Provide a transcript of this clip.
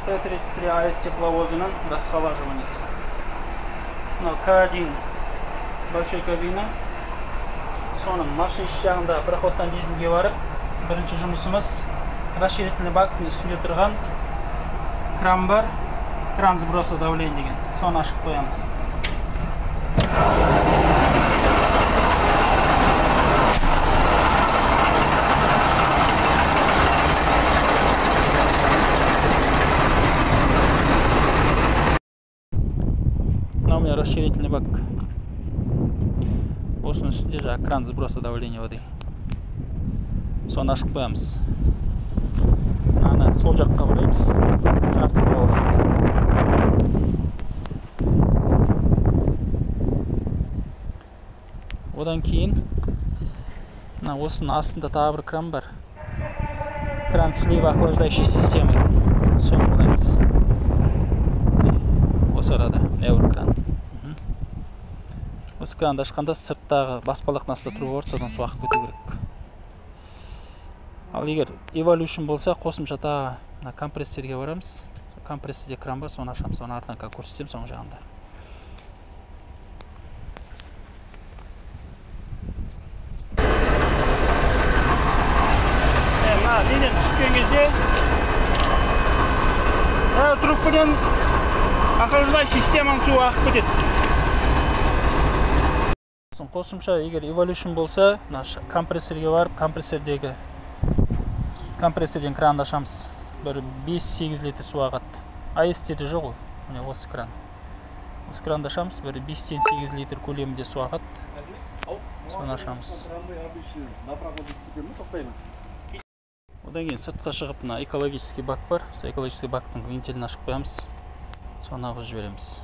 Т-33АС тепловозының расхолаживаниесі. Мынау К1 большой кабина. Соның машинист жағында проходтан дизельге барып, бірінші жұмысымыз расширительный бактың үстінде тұрған кран бар, кран сброса давления деген. Соны ашып қоямыз. Мынау міне расширительный бак. Осының үстінде жаңа кран сброса давления воды. Соны ашып қоямыз. Ана сол жаққа бұраймыз. Жарты поворот. Одан кейін мына осының астында тағы бір кран бар. Кран слива охлаждающей системы. Соны бұраймыз. Осы арада мына бір кран. Осы кранды ашқанда сырттағы баспалдақтың астында труба бар, содан су ағып кету керек. Ал егер Evolution болса, қосымша тағы мына компрессорге барамыз. Компрессорде кран бар, соны ашамыз, соны артынан көрсетемін соң жағында. Мына неден түскен кезде трубкадан охлаждающий системаның суы ағып кетеді. Қосымша егер Evolution болса, мына компрессорге барып, компрессорден кранды ашамыз. Бір 5-8 литр су ағады. АЭС-терде жоқ ол. Міне осы кран. Осы кранды ашамыз, бір 5-8 литр көлемінде су ағады. Соны ашамыз. Одан кейін сыртқа шығып, мына экологический бак бар. Сол экологический бактың вентилін ашып қоямыз. Соны ағызып жібереміз.